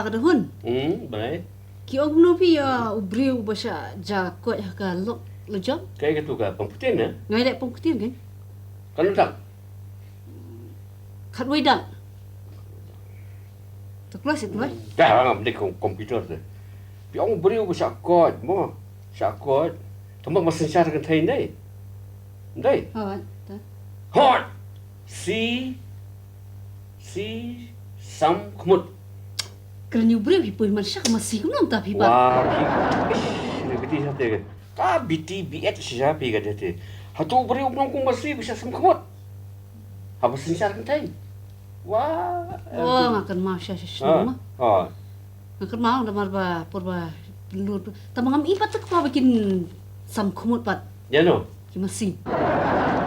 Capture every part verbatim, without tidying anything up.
Ka da hun. Hmm, balei? Ki ong kumno phi ïa u briew ba shah ja koit ha ka lok la jong. Kaei katu ka pangputin, eh? Nga ïaleh pangputin kan. Kan dak. Khatwei dak. Te kloi shi kloi. Dah ngam dei computer te. Phi ong u briew ba shah koit mo. Shah koit. Te mo ba synshar kynthei ndei. Ndei. Hoi. Hoi. Shi, shi sam khmut. Kren ïa u briew phi poi man shah ka masi kumno mynta phi ba. Wa phi. Ish, ne kati shah te. Ka B T B Ed shisha phi ka dei te. Hato u briew u nong kum masi ba shah sam khmut. Haba synshar kynthei. Wa. Oh, nga kynmaw shisha shisha ma. Ah. Nga kynmaw namar ba por ba lur. Tang ba ngam i pat te kpa ba kin sam khmut pat. Ïa no. Ki masi.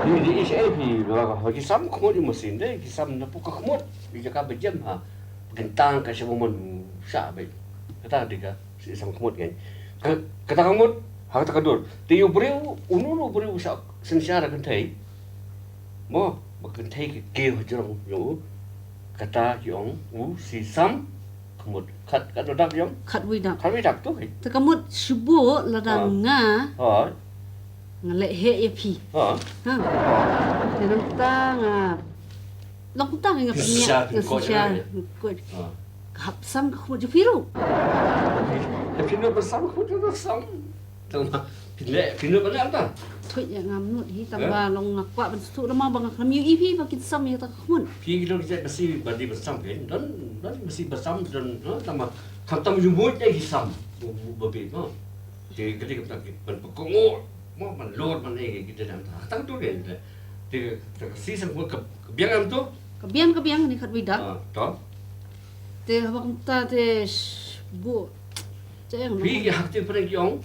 Ni di ish eh phi ba ki sam khmut ïa masi ndei ki sam na puk ka khmut. Ïa ka ba jem ha. Kentang ka shabamon sha ba. Kata dei ka. Shi sam khmut ngai. Ka, kata ka mut, ha kata ka dur. Te ïa u briew, uno uno u briew sa synshar kynthei. Mo, ba kynthei ka kiew ha jrong ïa u. Kata ki ong, u shi sam khmut. Khat, khat dak ïa u. Khatwei dak. Khatwei dak tu, eh. Te ka mut shuh lada nga. Ha. Nga leh heh ïa phi. Ha. Ha. Te nangta nga Long kumta nga pynïap, nga synshar, nga koit. Ka hap sam ka khmut jong phi ruh. Ka phi nud ban sam ka khmut jong phi sam. Tang ba phi leh, phi nud ban leh kumta. Thuid ïa ngam nud hi tang ba long nga kwah ban sngewthuh namar ba nga khlem ïohi phi ba kin sam ïa kata ka khmut. Phi ki don ki jait masi ba dei ban sam phi. Don, don masi ba sam don, ha, tang ba khamtam ïa u mut ïa ki sam. Ba bit, ha. Te ka dei kumta ki ban pynkohnguh mo ban lor ban ei ki dei kumta. Tang tu dei. Te ka, ka shi sam ka, ka biang em tu? Ka biang, ka biang ni khatwei dak. Ah, to. Te haba kumta te sh-, bu. Cha eng. Phi ki hak te pyreng ki ong.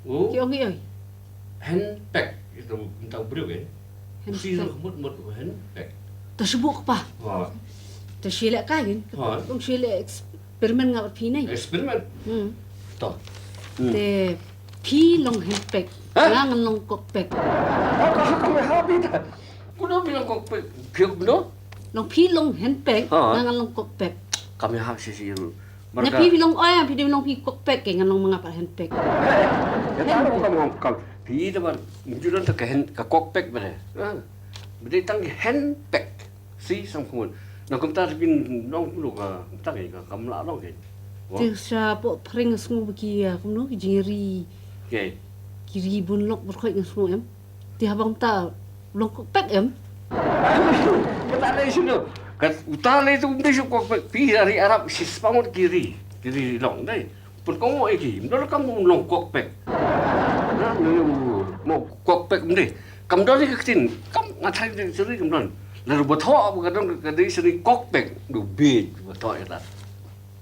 Oh. Ki ong ki ong. Hand pack. Itu kumta u briew kan. Hand pack. Shi sam mut mut hand pack. Ta shu bu kpa. Ha. Ta shi leh kai kan. Ha. Kong shi leh ex-, Experiment nga bad phi ne. Experiment. Hmm. To. Hmm. Te phi long handpack. Ha? Nga ngan long kokpek. Ha, ka, ka, ka, ha, phi ta. Kuno phi long kokpek. Phi kuno? Long phi long handpack. Ha. Nga ngan long kokpek. Kam ïa ha shi shi ru. Na phi phi long oi, phi dei long phi kokpek ke ngan long ma nga pat handpack. He. Ya ta ru kam kam. Phi ta ban. Mujur ta ka hand, ka kokpek bade. Ha. Bade tang handpack. Shi sam khmut. Na kumta te phin nong kumno ka, kumta ka, ka, kam lah nong ke. Te sha pok pyreng sngew ba ki, ah, kumno ki jingri. Ke. Ki ri bun lok bun khoit nga sngew em. Te haba kumta long kokpek em. Kata lei shuh no. Kat uta lei tu kumta shuh kokpek. Phi ri Arab shi spah ngut ki ri. Ki ri long dei. Pynkohnguh ïa ki, ym don kam long kokpek. Na, ym long kokpek ym dei. Kam don ïa ka ktien, kam nga tharai dictionary kam don. Lada ba thoh ba ka don ka dictionary kokpek, du bit ba thoh ïa ta.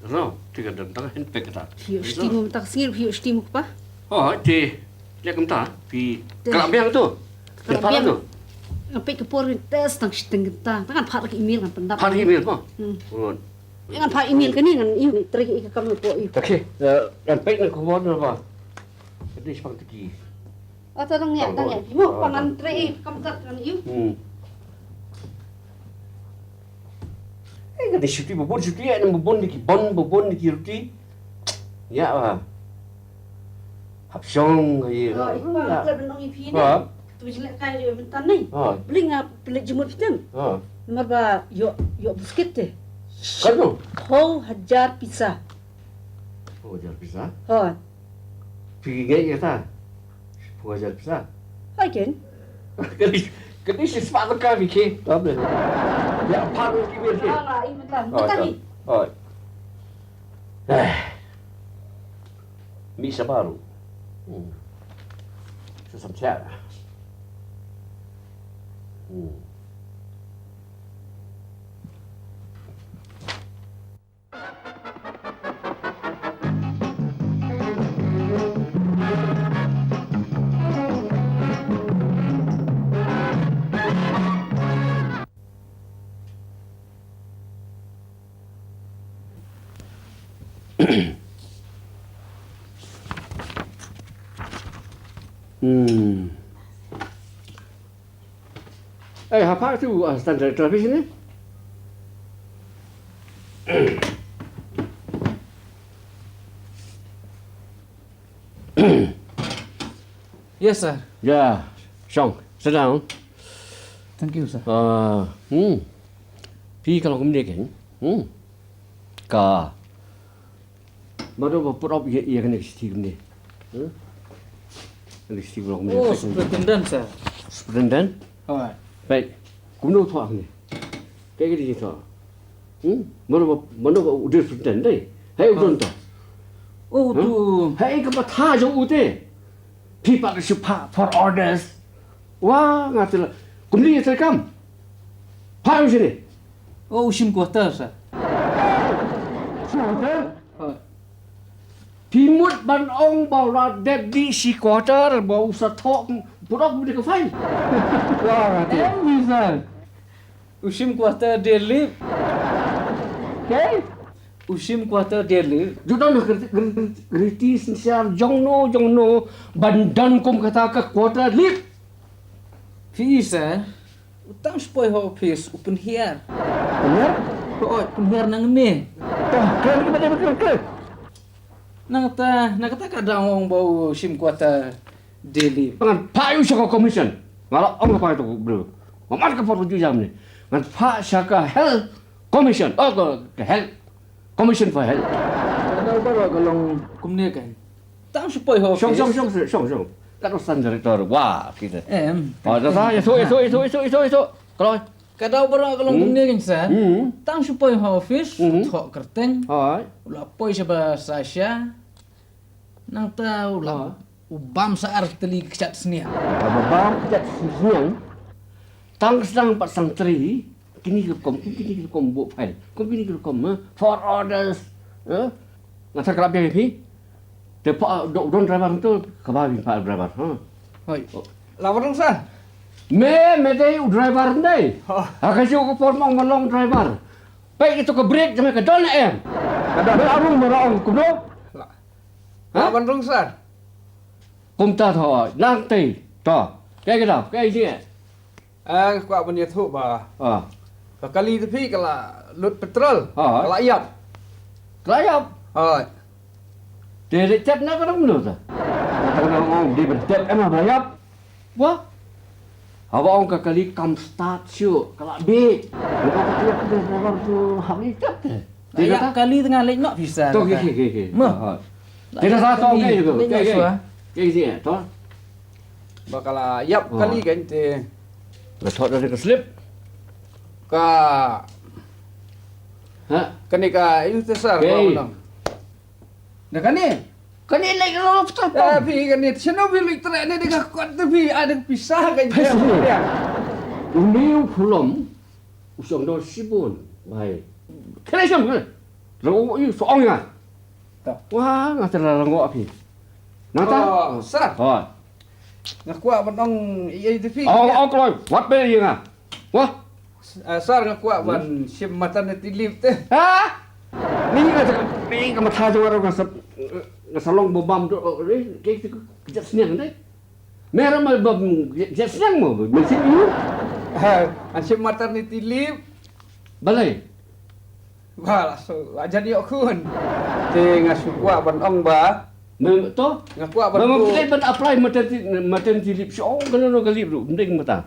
No, te ka don tang handpack kata. Phi ïoh shti mo mynta ka sngi, phi ïoh shti mo kpa? Oh, te, te kumta, phi khlem biang tu. Khlem biang tu. Nga peit ka por ngan test tang shiteng kynta. Tang ngan phah ka email ngan pyndap. Phah email mo. Hmm. Ngan phah email kane ngan ïoh trei ïa ka kam ko ïoh. Okay, eh, ngan peit na khubor na ba. Ka dei shipang tiki. Ata dang ïa, dang ïa. Mo pa ngan trei ïa ka kam tat ngan ïoh. Hmm. Eh, ka dei shuti babun shuti ïa nang babun diki bon babun diki ruti. Ïa ba. Hap shong ïa. Ah, ïa ba. Tu jileh kai ïa bentan ni. Ah. Beli nga beli jemut fitem. Ah. Mar ba ïoh ïoh buskit te. Kano? Ho hajar pisa. Ho hajar pisa? Ho. Phi ngai ïa ta. Ho hajar pisa. Hai ken. Kani kani shi spah ka mi ke. Tam le. Ya pha ki mi ke. Ah, ïa bentan. Bentan ni. Ho. Eh. Mi sabaru. Hmm. Sa sam siya. Hmm. Hmm. Eh, hapa tu, ah, standard television ni? Yes, sir. Yeah, Shong, sit down. Thank you, sir. Uh, hmm. Phi ka long kumne kein. Hmm. Ka Mano ba put up ïa, ïa kane ka shithi kumne? Huh? Kane ka shithi ba long kumne? Oh, superintendent, sir. Superintendent? Alright. Peit, kumno u thoh kumne? Kaei ka dei thoh? Hmm? Mano ba, mano ba u dei superintendent dei? Hei u don to. Oh, tu. Hei ka ba tha jong u te. Phi pat ka shu phah for orders. Wa nga te la. Kumne ïa te kam. Phah u shini. Oh, u shim quarter, sir. Shim quarter? Phi mut ban ong ba u la dep dih shi quarter ba u sa thoh put up kumne ka file. Wa nga te. Em, sir. U shim quarter daily. Ke? U shim quarter daily. Ju don ha kriti, kriti, kriti synshar jong no, jong no ban don kum kata ka quarter leave. Phi i, sir. U tang shu poi ha office u pynhiar. Pynhiar? Hooid, pynhiar nangne. To, kren ki ba dei kren, kren. Nangta, nangta ka dang ong ba u shim quarter daily. Ngan phah ïa u sha ka commission. Nga la ong ka pai to bro. Nga mat ka por ju jam ne. Ngan phah sha ka health commission. Oh, ka, ka health. Commission for health. Ka dei ba ka long kumne kan. Tang shu poi ha office. Shong, shong, shong, shong, shong. Ka dei san director. Wah, kita. Em. Oh, dah sah. Ïathuh, ïathuh, ïathuh, ïathuh, ïathuh, ïathuh. Kalau Ka dei ba ka long kumne kan, sir. Hmm. Tang shu poi ha office, hmm, thoh kyrteng. Hai. U la poi sha ba sa sha. Nangta u la, ha, u bam sa ar tylli kjat sniang. Ba bam kjat sniang. Tang sdang pat sangtri. Kine ki rukom, kine ki rukom buh file. Kum kine ki rukom, ha? For orders. Ha? Nga sa ka la biang ïa phi. Te pha, do, don driver tu, kaba phi phah driver, ha? Hoi. Oh. La warung sa? Me, me dei u driver ndei. Ha. Ha ka shu ka por mong ma long driver. Peit ito ka brake jong ka don em. Ka don. Me arung ma long kumno? La. Ha? La warung sa? Kumta tho, nang tei. To. Kaei ka dei, kaei ji. Ah, nga kwah ban ïathuh ba. Ah. Ka kali te phi ka la lut petrol. Ah. Ka la ïap. Ka la ïap. Hooid. Te leit tep na ka dang mano ta? Ka dang ong dei ban tep em ba la ïap. Wah. Haba ong ka kali kam start shuh, ka la bieit. Ka la ïap te driver tu hap leit tep te. Te ïap kata? Kali te nga leit noh phi sa. To, kata. Okey, okey, okey, okey. Mo. Ah, ah. Te kata to, kali, okey, okey, leit okey, noh okey. Shuwa. Okey, okey, to. Ba ka la ïap kali kan te. Nga thoh da ka slip. Ka. Ha? Kane ka, ïa te sir, ka, ka. Da kane. Kane lei ka la petrol pump. Eh, phi kane, shano phi lei trei ne, da ka kot te phi, ah, da pisa ka. Pisa. Uni u pulom, u shong do shibun, bai. Kane shong, kane. Lo u, u, so ong ya. Ta. Wah, nga te la rangoh phi. Nangta? Oh, sir. Oh. Nga kwah ban ong ïa ïa phi. Ong, ong kloi, wat phi ïa nga. Wah. Ah, sir, nga kwah ban shim maternity leave te. Ha? Ni nga sa, ni ka matha jong nga sa, nga sa long ba bam tu, oh, ni, ke, ke, ke, kjat sniang te. Me ra ma bam, kjat sniang mo, me shim ïa u. Ha, ngan shim maternity leave. Balei? Ba la so, la jan ïoh khun. Te nga shu kwah ban ong ba. Me to? Nga kwah ban. Ba ma pynleit ban apply maternity, maternity leave. Shu ong kano kano ka leave ruh, mding mata.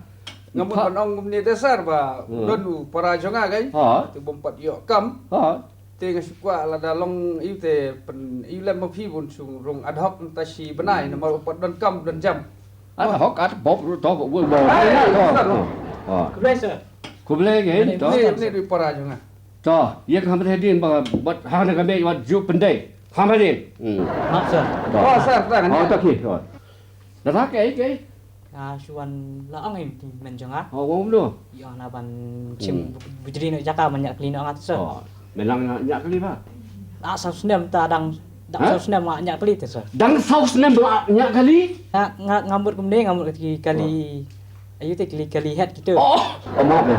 Nga mut ban ong kumne te sir ba. Hmm. Don u para jong nga kai. Ha. Te bym pat ïoh kam. Ha. Te nga shu kwah lada long ïa u te pyn ïa u lem ma phi bun shu rung ad hoc mynta shi bnai namar u pat don kam don jam. Ad hoc, ad hoc ruh to, ba, ba. Ai, sir. Ha. Khublei sir. Khublei ke, to. Ni, ni ri para jong nga. To, ïa ka hamar hadien ba, bad hang na ka mei wat ju pyndei. Hamar hadien. Hmm. Map sir. To. Oh, sir, sir. Oh, to ki, to. Dah tak, eh, eh. Ah, shuan la ong im ti men jong nga. Oh, wong no. Ïa na ban chim bujri no jaka man ïa kli no nga sir. Oh, me lang ïa kli ba. Ah, saw snem ta dang, dang saw snem ïa kli te sir. Dang saw snem ïa kli? Ah, nga, nga mut kumne, nga mut ki kali. Ayu te kli kali het gitu. Oh, oh, maaf ya.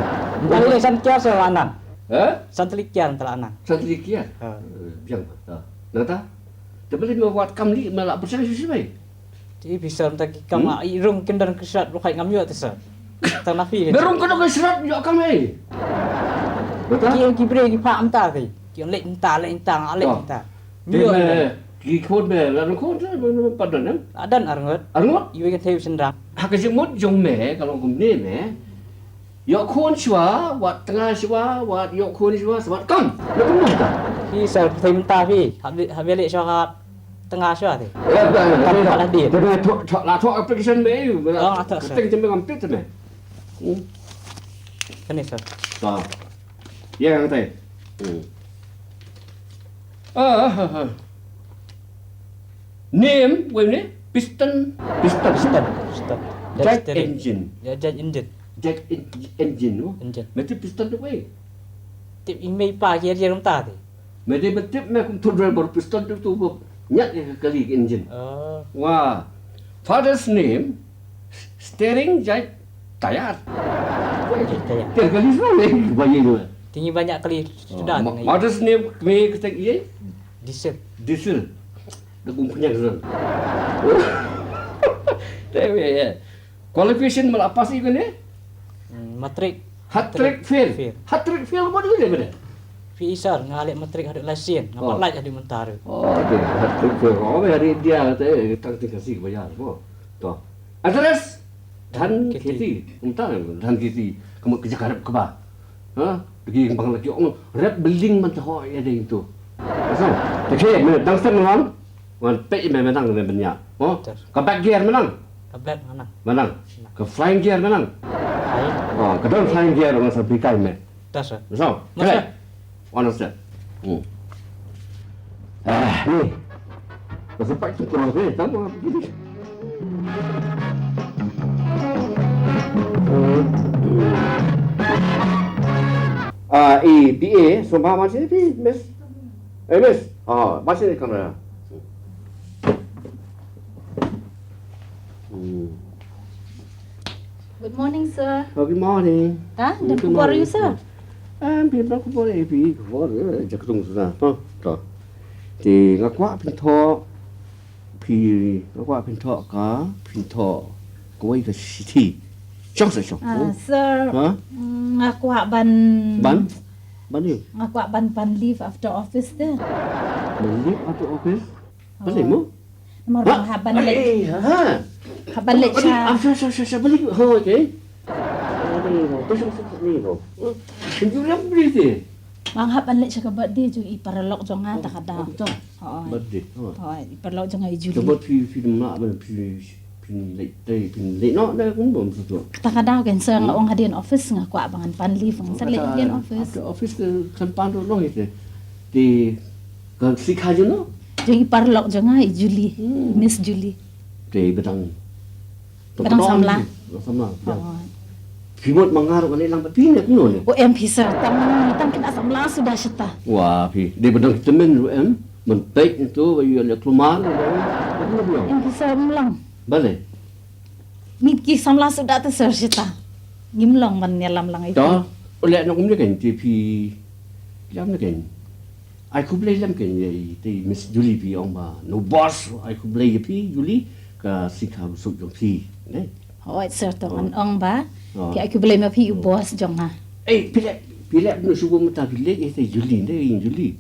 Kali san kiar sa la nang. Eh? San tli kiar ta la nang. San tli kiar? Ha. Eh, biang. Ha. Nata? Te beli me wat kam li me la bersang sisi bai. Ti bisa ta ki kam i rung kendar kesat rukai ngam yo te sir. Ta nafi. Berung kendar kesat yo kam ai. Betul? Ki ki bre ki pak mta ti. Ki lek mta, lek mta, lek mta. Yo. Ki khun me la don khun, pat don em? La don arngut. Arngut? Iwei kynthei u shynrang. Ha ka jingmut jong me ka long kumne me. Ïoh khun shuwa, wat tnga shuwa, wat ïoh khun shuwa, shuwa kam. Lo kumno ta? Phi sir, phi mynta phi. Hap leh shuwa, hap tnga shuwa te. Kam ka la dien. Te me thoh, thoh, la thoh application me. Oh, la thoh, sir. Teng jam me kam pit me. Hmm. Kane sir. Ta. Ïa, ngan tai. Hmm. Ah, ah, ah. Name, wei ne? Piston. Piston. Piston. Piston. Jet engine. Ya, jet engine. Jet en-, engine, no? Engine. Me tip piston tu wei. Tip i mei pa ki ria rum ta ti. Me dei ban tip me kum tu driver piston tu tu ko. Nyat ïa ka kali ka engine. Oh. Wah. Father's name, steering, jait, tayar. Jait tayar. Ter kali semua ni, bayar ni. Tinggi banyak kali sudah. Mother's name, kami kata iya? Diesel. Diesel. Dah kum kenyang sudah. Tapi ya. Qualification malah apa sih kene? Hmm, matrik. Hat trick fail. Fail. Hat trick fail apa dulu deh benda? Phi sir, nga leh matrik haduh lesen, nga pat lait haduh mynta. Oh, deh, hat trick fail. Oh, hari India te tang tingkasi bayar. Oh. To. Address Dhan Kheti. Kheti. Mynta Dhan Kheti. Kamu kerja karep ke ba? Ha? Pergi kembang lagi ong rep beling man taho ya deh itu. So, okay, me dang step ngan. Wan pek me menang me benya. Oh, ka back gear menang. Ka back menang. Menang. Ka flying gear menang. Ai. Oh, ka don flying gear ngan sa berikai me. Das, sir. So, kre. Wan step. Hmm. Ah, ni. Ka sempat tu kurang ni, tak mau. Ah, i P A, so ba masih pi, miss. Eh, miss. Ah, masih ni kamera. Hmm. Good morning, sir. Oh, good morning. Ta, don khubor ïa u, sir? Em, phi don khubor ïa phi, khubor, eh, jaktung suda. Ha, to. Te nga kwah phin thoh, phi, nga kwah phin thoh ka, phin thoh kawei ka shithi. Shong sa shong. Ah, sir. Ha? Mm, nga kwah ban, ban? Ban ïa? Nga kwah ban pan leave after office te. Ban leave after office? Balei mo? Namar ba nga hap ban leit. Eh, ha. Hap ban leit sha. Ah, sha, sha, sha, sha, balei? Oh, okay. Balei mo? Balei mo? Balei mo? Balei mo? Balei mo? Balei mo? Nga hap ban leit sha ka birthday jong i paralok jong nga ta ka daw. Oh, ta. Hooid. Birthday. Oh. Hooid, i paralok jong nga i Julie. Ka birthday phi, phi, phi, phi leit, phi leit noh da kum bym suk. Ta ka daw kan sir nga ong hadien office nga kwah ba ngan pan leave, ngan sa leit hadien office. Office ka kan pan noh ite. Te ka sikha jong no? Jong i paralok jong nga i Julie, hmm. Miss Julie. Te ba dang, ba dang samla. Ba dang samla. Oh. Phi mut ma nga ruh ngan leit lang bad phi ne kumno ne? O em phi sir, tang, tang khynnah samla suda shata. Wa phi, dei ba dang tymmen ruh em, ban peit nto ba ïa leh kulmar. Em phi sir, ym long. Balei? Ngi ki samla suda te sir shata. Ngim long ban ïalam lang ïa phi. To, u leh noh kumne kein te phi. Lam ne kein. Ai khublei lem kein ïa i te Miss Julie phi ong ba. No boss, ai khublei ïa phi Julie ka sikha ba suk jong phi. Ne? Hooid sir to ngan ong ba. Phi ai khublei ma phi u boss jong nga. Eh, phi leh, phi leh kumno shu kumta phi leh ïa te Julie ne, ïa Julie.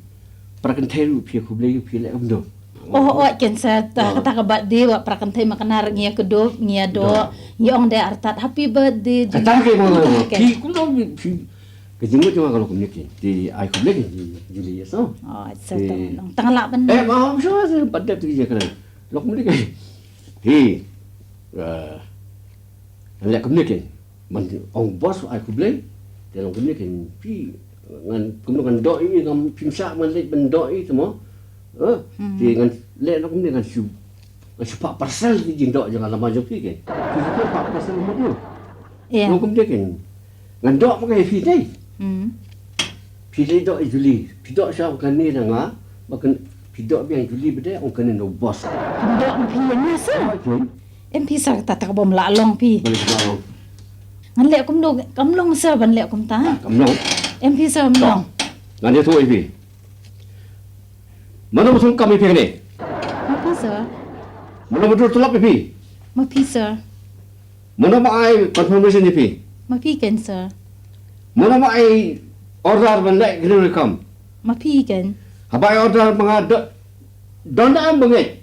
Para kynthei ruh phi ai khublei ïa phi leh kumno. Oh, oh, ken sir, ta, ta ka birthday wa para kynthei ma kane ngi ïa kdup, ngi ïa doh, ngi ong dei artat happy birthday. Kata ke mo, ki kumno phi, ka jingmut jong nga ka long kumne kein. Te ai khublei kein, Julie, yes, no? Oh, sir, te tang lah ban. Eh, ma, sure, sure, birthday tu je kena. Long kumne kein. Phi, eh, leh kumne kein. Man ong boss ai khublei. Te long kumne kein phi ngan kumno ngan doh i ngam phim shah man leh ban doh i te mo. Eh, te ngan leh long kumne ngan shu, ngan shu phah parcel ki jingdoh jong nga lama jong phi kein. Phi shu phah parcel mo tu. Long kumne kein. Ngan doh ma ka phi dei. Phi dei doh i Julie. Phi doh sha kane na nga. Ba kan phi doh biang Julie ba dei ong kane no boss. Ngan doh ma phi ïa nga sir. Em phi sir ta ta ka bym lah long phi. Balei ka bym lah long? Ngan leh kumno, kam long sir ban leh kumta. Ah, kam long. Em phi sir ym long. Ngan ïathuh ïa phi. Mano ba thung kam ïa phi kane? Ma phi sir. Mano ba dur tulop ïa phi? Ma phi sir. Mano ba ai confirmation ïa phi? Ma phi kein sir. Mano ba ai order ban leh kane rukom? Ma phi kein. Haba ai order ba nga doh Don am bangeit.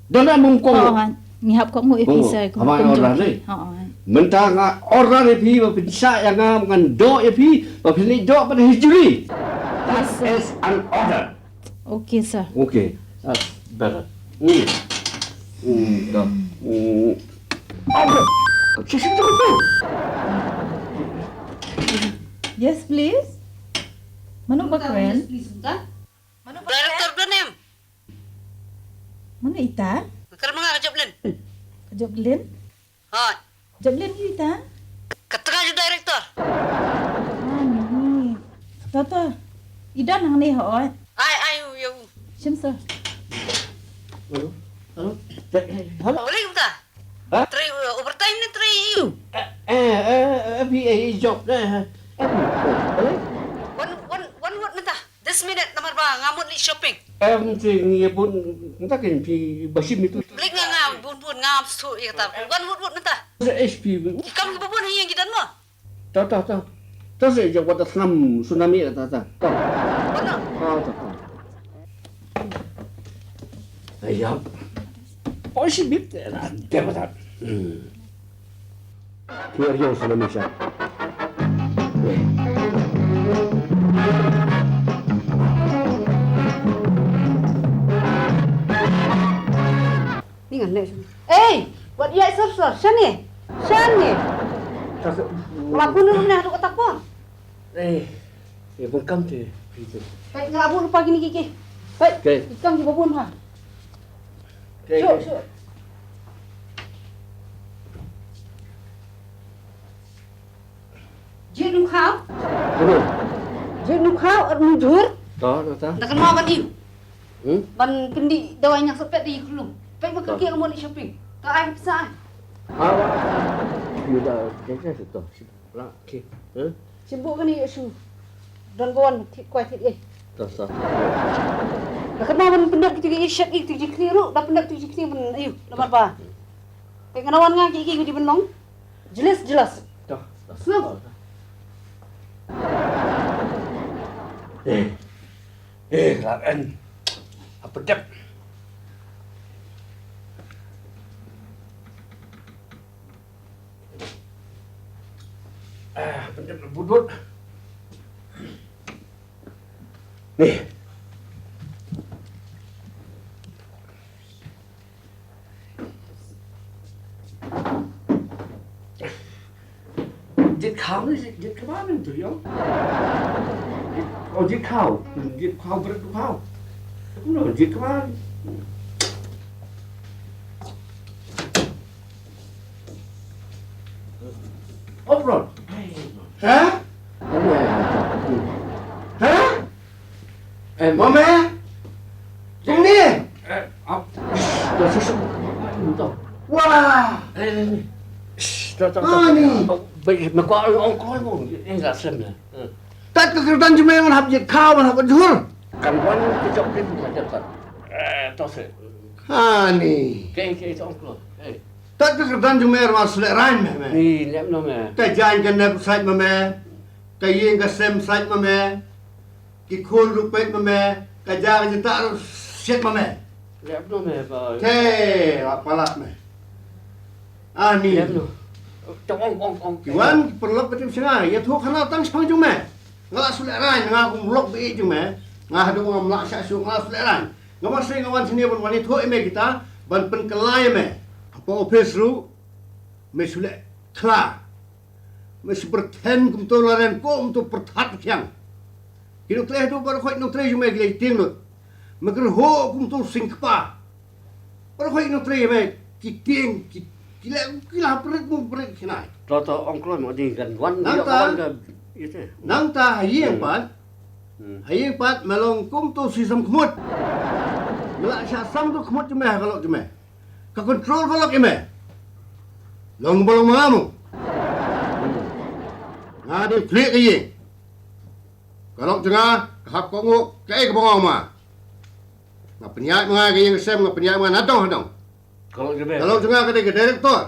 Don am bangkong. Oh, ngi hap kong i pisa. Haba nga order ni. Oh, oh. Mynta nga order ïa phi ba phin shah ïa nga, ngan doh ïa phi ba phin leit doh pat ha juri. That is an order. Okay, sir. Okay. Ah, better. Hmm. Hmm, dah. Hmm. Aduh. Sisi tu tu. Yes, please. Mano ba kren? Yes, please, bukan? Mano ba kren? Director Blanem. Mano ita? Kren ma nga ka Joplin. Ka Joplin? Hooid. Joplin ita? Ka tnga ju director. Ah, ni. To to. I don hangne hooid. Ai, ai, u, ïa u. Shim sir. Hello. Hello. Hello. Boleh kita? Ha? Trei, uh, overtime ne trei ïa u? Eh, eh, eh, eh, phi, eh, job, eh, eh, eh, eh. Wan, wan, wan wut mynta. This minute namar ba nga mut leit shopping. Em, te ngi bun, mynta kein phi ba shim itu. Leit nga, nga bun bun ngam sngewthuh ïa kata. Wan wut wut mynta. Sa H P. Ki kam kiba bun ha ïing ki don mo. Ta, ta, ta. Ta sa ïa wat tnam tsunami ta, ta. Ta. Wan no. Ta, ta, ta. Ïa. Oi, shi bit, eh, na, dep ta. Hmm. Ki ïa ïoh sha na mission. Ni ngan leh shuh. Ei, wat ïa sor sor, shane. Shane. Ka se- Wala pun rum ne haduh kata pun. Eh, eh, bun kam te, phi te. Peit nga la buh lypa kine ki ki. Peit, okay. Ikam ki ba bun ha. Okay, shuh, okay. Shuh. Jied nukhaw. Bun. Jied nukhaw, er nujur. Ta, ta, ta. Da kan ma ban im. Hmm? Ban pyndih dawai ñiang sepet da i khulum. Peit ma ka ki ka mon shopping. Ka ai pisa ai. Ah, wa. Yu da, okay, okay, to. Bra, okay. Huh? Shim buh kane ïa shu. Don ba wan thied kwai thied ei. Ta, ta. Da kynmaw ban pyndep kito ki shet ei, kito ki jingkni ruh, da pyndep kito ki jingkni ban ayu, namar ba. Te nga wan nga ki ki ki di ban long. Jelas, jelas. Ta, ta. Snap. Eh. Eh, la en. Apa dep? Ah, pyndep budut. Ni. Jied khaw ni, jied, jied khaw ni tu, yo. Oh, jied khaw. Jied khaw, bret khaw. No, jied khaw. Oh, bro. Ha? Ha? Eh, Mama? Sini. Eh, ap. Dah susu. Wah. Eh, eh, eh. Shh, dah, dah, dah. Ah, ni. Baik, mereka orang keluar pun. Eh, enggak sem ya. Eh. Tat ka kyrdan jumai ngan hap jied khaw, ngan hap jhur. Kan wan ka jop din ka jop tat. Eh, to se. Ha ni. Ke, ke, to klop. Eh. Tat ka kyrdan jumai ngan sleh rain me, me. Ni, nem no me. Ka jaiñ ka nep sait me, me. Ka ïing ka sem sait me, me. Ki khun ruh peit me, me. Ka ja ka jynta ruh siat me, me. Lem no me ba. Te, la palat me. Ani. Lem no. Tong ong ong ong. Ki wan ki paralok ka tim shnga, ïathuh khana tang shipang jong me. Nga la shu lehraiñ, nga kum lok ba ïeit jong me. Nga haduh ngam lah shah shuh, nga la shu lehraiñ. Nga ma sngewbha nga wan shane ban wan ïathuh ïa me kita, ban pynkylla ïa me. Hapoh office ruh me shu leh khla. Me shu pyrthen kumto laren kumto pyrthat khiang. Ki nongtrei haduh baroh khoit nongtrei jong me ki la ïa tieng lut. Me kyrhuh kumto sing kpa. Baroh khoit nongtrei me ki tieng ki, ki la, ki la pyrkhat mo pyrkhat khnai. To to ong kloi mo ding kan wan. Nangta, wan ka ite. Nangta ha ïing pat. Hmm. Ha ïing pat me long kumto sisam khmut. Me la shah sam to khmut jong me ha ka lok jong me. Ka control ka lok ïa me. Long ba long ma nga mo. Nga dei khlieh ka ïing. Ka lok jong nga ka hap ka nguk kaei kaba nga ong ma. Nga pynïaid ma nga ka ïing ka sem, nga pynïaid ma nga na dong ha dong. Ka lok jong me. Ka lok jong nga ka dei ka director.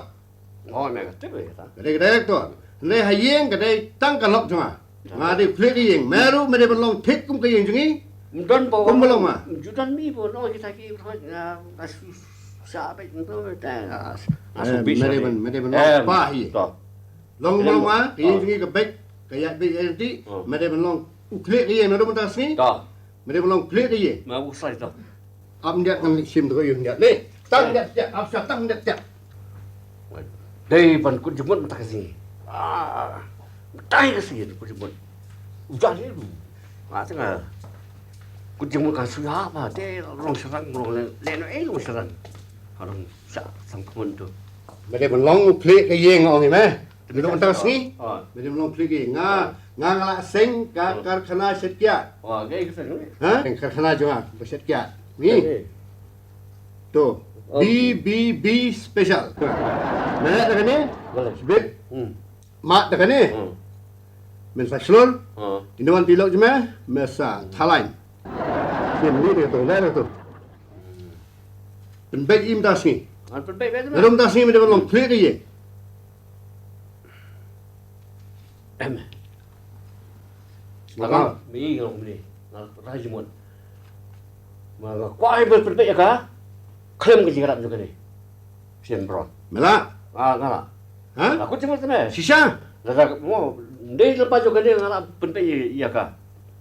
Oh, me ka tip ka ta. Ka dei ka director. Hynrei ha ïing ka dei tang ka lok jong nga. Nga dei khlieh ka ïing. Me ruh me dei ban long thik kum ka ïing jong ngi. Don ba. Kum ba long ma. Ju don mi ba long kita ki ba nga nga su sa ba nto ta nga su bi sa. Me dei ban, me dei ban long pa hi. To. Long ba long ma, ki ïing ka bek, ka ïaid bek ïaid ti. Me dei ban long u khlieh ka ïing naduh mynta sngi. To. Me dei ban long khlieh ka ïing. Ma u sai to. Ap ndiat kan shim to ïing ndiat. Le. Tang ndiat, ap sa tang ndiat. Dei ban kut jingmut mynta ka sngi. Ah, mynta ka sngi kut jingmut. Ujan ni lu. Ah, tengah kut jingmut ka suya ba te long serang long le le no eh long serang. Harang sa sang kemon tu. Me dei ban long khlieh ka ïing ong hi me. Mynta ka sngi. Me dei ban long khlieh ka ïing. Nga nga la seng ka karkhana shet kiat. Wah, ka seng. Ha? Karkhana jong nga ba shet kiat. Ni. To. B B B special. Me da kane. Bit. Ma da kane. Men sa shlur. Ina wan tilok jeme. Me sa thaline. Sim ni de to, le to. Pynbeit im da sngi. An pynbeit beit. Rum da sngi me de long khlieh ye. Em. Sekarang mi ngam ni. Nga rai jemut. Ma nga kwai ber pynbeit ïa ka. Khlem ka jingïarap jong kane. Siem bron. Mela. Ah, nga la. Ha? Aku cuma tene. Shisha. Lada mo ndei lepas jong kane nga la pynbeit ïa ka.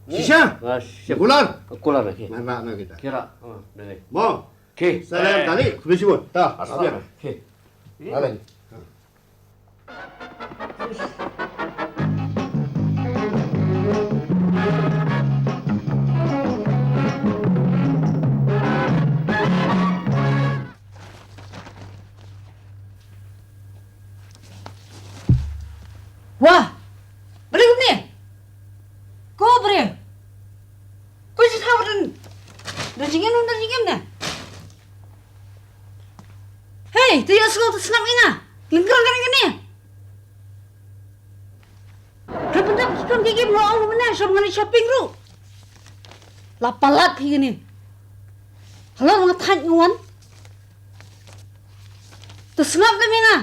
Shisha. Ah, shisha. Kular. Kular lagi. Mana na kita. Kira. Ah, dai. Mo. Okey. Salam tali. Khublei shibun. Ta. Aslam. Okey. Alai. Wah! Balei kumne? Ko briew! Ko jingthaw don, don jingim, don jingim ne? Hei, to ïohsngew, to sngap ïa nga. Lyngkhrang kane kane. Ka pyndap ki kam ki kim, nga ong mynne, shong nga leit shopping ruh. La palat phi kane. Halor nga thait nga wan. To sngap lem ïa nga.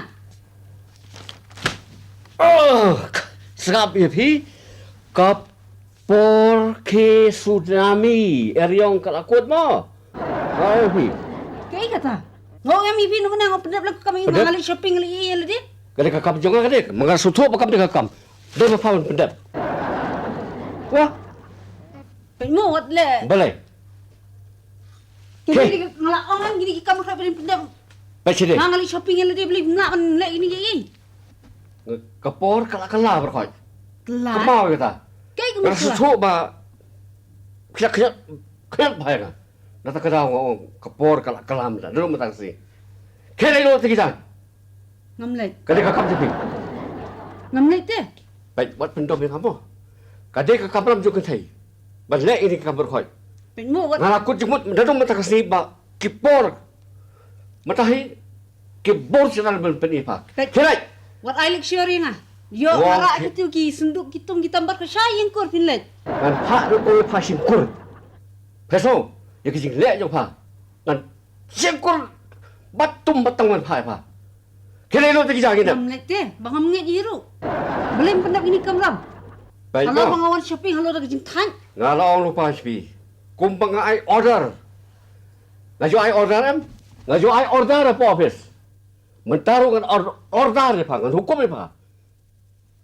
Oh, sngap ïa phi. Ka por ki tsunami eriong ka la kut mo. Ai phi. Kaei kata? Nga ong ïa phi, namar nga pyndep lem ka kam, nga leit shopping lei ïa lade. Ka dei ka kam jong nga ka dei. Ma nga sngewthuh ba kam dei ka kam. Dei ba pha ban pyndep. Wah. Peit mo wat le. Balei? Kine ki nga la ong, kine ki kam ka ban pyndep. Peit sini. Nga leit shopping ïa lade, balei ym lah ban leh kine ki. Ka por ka la kylla bad khoit. Kylla? Kynmaw ïa kata. Kaei ka mut kylla? Nga sngewthuh ba khyndiat khyndiat khyndiat bha ïa nga. Nangta ka daw nga ong ka por ka la kylla mynta. Naduh mynta ka sngi. Khie leit lut ïa ki jaiñ. Ngam leit. Ka dei ka kam jong phi. Ngam leit te. Peit wat pyndom ïa nga mo. Ka dei ka kamram jong ka kynthei ban leh ïa kine ki kam bad khoit. Peit mo wat. Nga la kut jingmut naduh mynta ka sngi ba ki por. Mynta hi ki bor shisha ban pyni pha. Peit. Khie leit. Wat ai lecture ïa nga. Ïoh nga rah kito ki synduk ki tum ki tam bad ka shai ïing kur phin leit. Ngan phah ruh ïa pha shim kur. Phi sngew ïa ki jingleh jong pha. Ngan shim kur bad tum bad tang ngan phah ïa pha. Khie leit lut ïa ki jaiñ ngin. Ngam leit te, ba ngam ngeit ïa ruh. Balei ym pyndep kine ki kamram? Halor ba nga wan shopping halor da ka jingthait. Nga la ong lypa sha phi. Kumba nga ai order. Nga ju ai order em? Nga ju ai order hapoh office. Mynta ruh ngan or-, order ïa pha, ngan hukum ïa pha.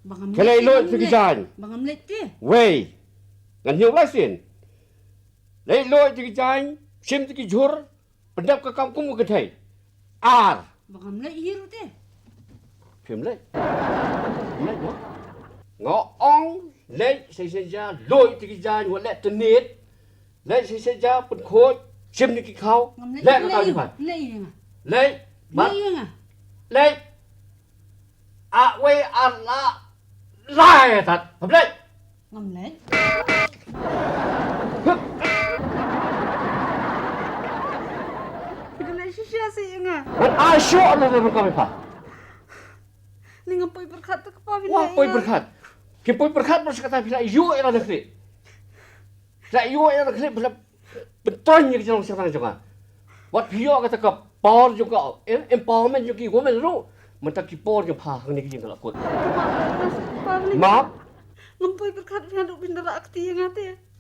Ba ngam leit te. Khie leit lut ïa ki jaiñ. Ba ngam leit te. Wei. Ngan ñiew license. Leit lut ïa ki jaiñ, shim ïa ki jhur. Pyndep ka kam kum u kynthei. Ar. Ba ngam leit hi ruh te. Phim leit. Phim leit mo. Nga ong leit sa shisha, lut ïa ki jaiñ, wat leh tnit. Leit sa shisha, pynkhuid, shim ïa ki khaw. Leh kata jong pha. Leit. Leit. Leit. Ah, wei ar la. Lai tat. Phim leit. Ngam leit. Phi leit shisha seh ïa nga. Wat ai shuh la da ka mei pha. Ni ngam poi pyrkhat te kpa phi. Wat poi pyrkhat. Ki poi pyrkhat ba sa kata phi la ïoh ïa la na khlieh. Phi la ïoh ïa la na khlieh phi la pyntoñ ïa ka jinglong shatang jong nga. Wat phi ïoh kata ka power jong ka, em-, empowerment jong ki women ruh. Mynta ki por jong pha hangne ki jingkhlaiñ kut. Map. Ngam poi pyrkhat phi haduh phin da rah kti ïa nga te.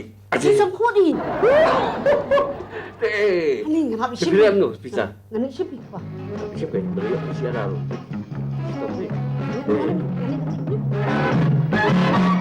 Aji. Aji sangkut i. Te. Ani ngap ship. Ship no, pizza. Ngani ship i pa. Ship ke, beri ship ada. Stop ni. Ngani, ngani.